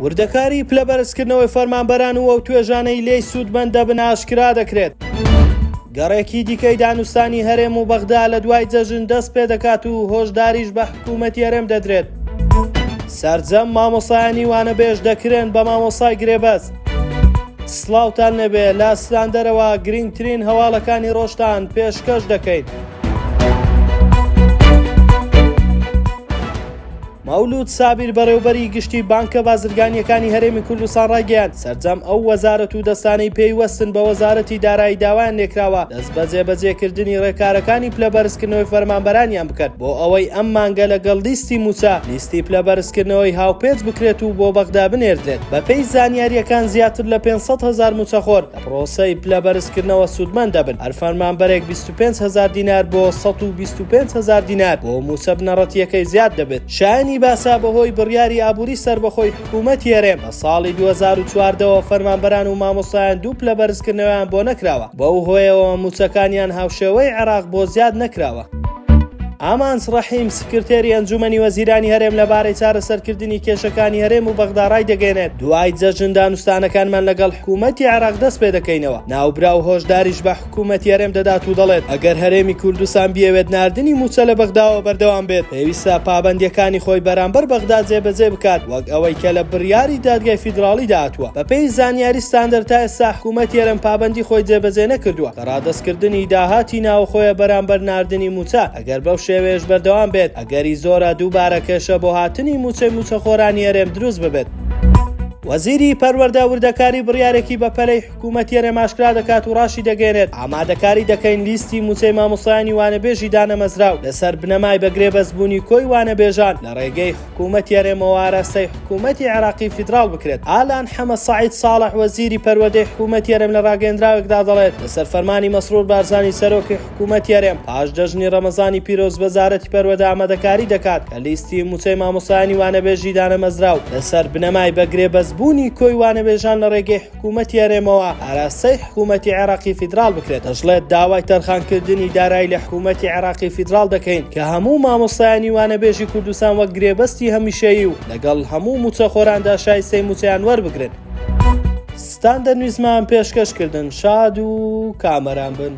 وردەکاری پلەبەرزکردنەوەی فەرمانبەران و ئەو توێژانەی لێی سوودمەند دەبن ئاشکرا دەکرێت. گەڕێکی دیکەی دانوستانی هەرێم و بەغدا لە دوای جەژن دەست پێدەکات و هۆشداریش بە حکوومەتی هەرێم دەدرێت. سەرجەم مامۆستایانی وانەبێژ دەکرێن بە مامۆستای گرێبەست. سڵاوتان لێبێ لە ستاندەرەوە گرینگترین هەواڵەکانی ڕۆژتان پێشکەش دەکەین. مەولود سابیر بەڕێوبەری گشتی بانکە بازرگانییەکانی هەرێمی کوردستان ڕایگەیاند، سەرجەم ئەو وەزارەت و دەستانەی پەیوەستن بە وەزارەتی دارایی داوایان لێکراوە دەست بە جێبەجێکردنی ڕێکارەکانی پلەبەرزکردنەوەی فەرمانبەرانیان بکەن بۆ ئەوەی ئەم مانگە لەگەڵ لیستی مووچە لیستی پلەبەرزکردنەوەی هاوپێچ بکرێت و بۆ بەغدا بنێردرێت. بەپێی زانیارییەکان زیاتر لە 500 هەزار مووچەخۆر لە پرۆسەی پلەبەرزکردنەوە سوودمەند دەبن، هەر فەرمانبەرێک 25 هەزار دینار بۆ 125 هەزار دینار بۆ مووچە بنەڕەتییەکەی زیاد دەبێت. شایەنی باسە بەهۆی بڕیاری ئابووری سەربەخۆی حکوومەتی هەرێم لە ساڵی 2014 ەوە فەرمانبەران و مامۆستایان دوو پلە بەرزکردنەوەیان بۆ نەکراوە، بەو هۆیەوە مووچەکانیان هاوشێوەی عێراق بۆ زیاد نەکراوە. ئامانج ڕەحیم، سکرتێری ئەنجوومەنی وەزیرانی هەرێم لەبارەی چارەسەرکردنی کێشەکانی هەرێم و بەغدا ڕایدەگەیەنێت، دوای جەژن دانوستانەکانمان لەگەڵ حکوومەتی عێراق دەست پێدەکەینەوە. ناوبراو هۆشداریش بە حکوومەتی هەرێم دەدات و دەڵێت، ئەگەر هەرێمی کوردستان بیەوێت ناردنی مووچە لە بەغداوە بەردەوام بێت، پێویستە پابەندییەکانی خۆی بەرامبەر بەغدا جێبەجێ بکات، وەک ئەوەی کە لە بڕیاری دادگای فیدراڵیدا هاتووە. بەپێی زانیاری ستاندەر تا ئێستا حکوومەتی هەرێم پابەندی خۆی جێبەجێ نەکردووە کە ڕادەستکردنی داهاتی ناوخۆیە بەرامبەر ناردنی مووچە، ئەگەر بەو شێوەیەش بەردەوام بێت ئەگەری زۆرە دووبارە کێشە بۆ هاتنی مووچەی مووچەخۆرانی هەرێم دروست ببێت. وەزیری پەروەردە وردەکاری بڕیارێکی بەپەلەی حکوومەتی هەرێم ئاشکرا دەکات و ڕاشیدەگەیەنێت، ئامادەکاری دەکەین لیستی مووچەی مامۆستایانی وانەبێژی دانەمەزراو لەسەر بنەمای بەگرێبەستبوونی کۆی وانەبێژان لە ڕێگەی حکوومەتی هەرێمەوە ئاراستەی حکوومەتی عێراقی فیدراڵ بکرێت. ئالان حەمە سەعید ساڵح وەزیری پەروەردەی حکوومەتی هەرێم لە ڕاگەیەندراوێکدا دەڵێت، لەسەر فەرمانی مەسرور بارزانی سەرۆکی حکوومەتی هەرێم، پاش جەژنی ڕەمەزانی پیرۆز وەزارەتی پەروەردە ئامادەکاری دەکات کە لیستی مووچەی مامۆستایانی وانەبێژی دانەمەزراو لەسەر بنەمای بەگرێبەستبوونی کۆی وانەبێژان لە ڕێگەی حکوومەتی هەرێمەوە ئاراستەی حکوومەتی عێراقی فیدراڵ بکرێت. دەشڵێت، داوای تەرخانکردنی دارایی لە حکوومەتی عێراقی فیدراڵ دەکەین کە هەموو مامۆستایانی وانەبێژی کوردستان وەک گرێبەستی هەمیشەیی و لەگەڵ هەموو مووچەخۆراندا شایستەی مووچەیان وەربگرن. ستاندەر نیوزمان پێشکەش کردن. شاد و کامەران بن.